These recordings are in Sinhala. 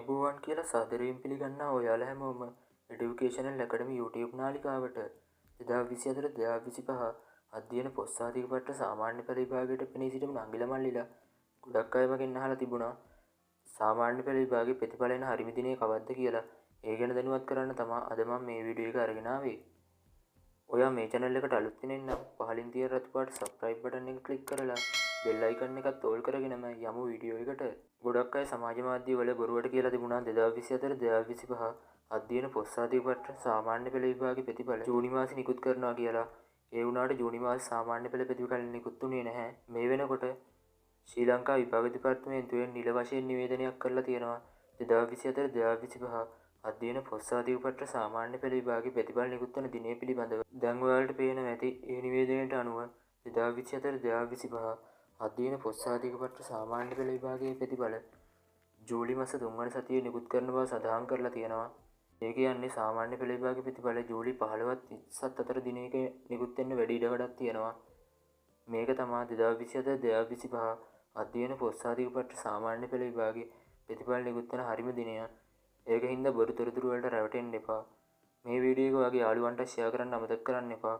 ආයුබෝවන් කියලා සාදරයෙන් පිළිගන්නා ඔයාලා හැමෝම එඩියුකේෂනල් ඇකඩමි YouTube නාලිකාවට. 2024 2025 අධ්‍යයන පොස් සහතික පත්‍ර සාමාන්‍ය පෙළ විභාගයට පෙනී සිටින නංගිලා මල්ලිලා ගොඩක් අය මගෙන් අහලා තිබුණා සාමාන්‍ය පෙළ විභාගයේ ප්‍රතිඵල එන හරිම දිනේ කවද්ද කියලා. ඒ ගැන දැනුවත් කරන්න තමා අද මම මේ වීඩියෝ එක අරගෙන ආවේ. ඔයා මේ channel එකට අලුත් කෙනෙක් නම් පහලින් තියෙන රතු පාට subscribe button එක ක්ලික් කරලා බෙල් අයිකන් එකත් ඕල් කරගෙනම යමු වීඩියෝ එකට. ගොඩක් අය සමාජ මාධ්‍ය වල බොරුවට කියලා තිබුණා 2024 2025 අධ්‍යයන පොස් සහතික පත්‍ර සාමාන්‍ය පෙළ විභාගයේ ප්‍රතිඵල ජූනි මාසේ නිකුත් කරනවා කියලා. ඒ වුණාට ජූනි මාසේ සාමාන්‍ය පෙළ ප්‍රතිඵල නිකුත් වුණේ නැහැ. මේ වෙනකොට ශ්‍රී ලංකා විභාග දෙපාර්තමේන්තුවෙන් නිල වශයෙන් නිවේදනයක් කරලා තියෙනවා 2024 2025 අධ්‍යයන පොස් සහතික පත්‍ර සාමාන්‍ය පෙළ විභාගයේ ප්‍රතිඵල නිකුත් වන දිනය පිළිබඳව. දැන් ඔයාලට පේනවා ඇති ඒ නිවේදනයට අනුව 2024 2025 අධ්‍යයන පොස් සහතික පත්‍ර සාමාන්‍ය පෙළ විභාගයේ ප්‍රතිඵල ජූලි මාස 3 වන සතියේ නිකුත් කරන බව සඳහන් කරලා තියෙනවා. ඒ කියන්නේ සාමාන්‍ය පෙළ විභාගයේ ප්‍රතිඵල ජූලි 15ත් 20ත් අතර දිනයක නිකුත් වෙන්න වැඩි ඉඩකඩක් තියෙනවා. මේක තමා 2024 2025 අධ්‍යයන පොස් සහතික පත්‍ර සාමාන්‍ය පෙළ විභාගයේ ප්‍රතිඵල නිකුත් වෙන හරිම දිනය. ඒක හින්දා බොරු තොරතුරු වලට රැවටෙන්න එපා. මේ වීඩියෝ එක ඔයාගේ යාළුවන්ට ෂෙයා කරන්න අමතක කරන්න එපා.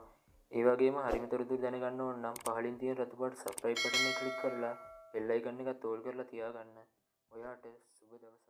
ඒ වගේම හරිම තොරතුරු දැනගන්න ඕන නම් පහලින් තියෙන රතු පාට subscribe button එක ක්ලික් කරලා බෙල් අයිකන් එකත් ඕල් කරලා තියාගන්න. ඔයාට සුබ දවසක්.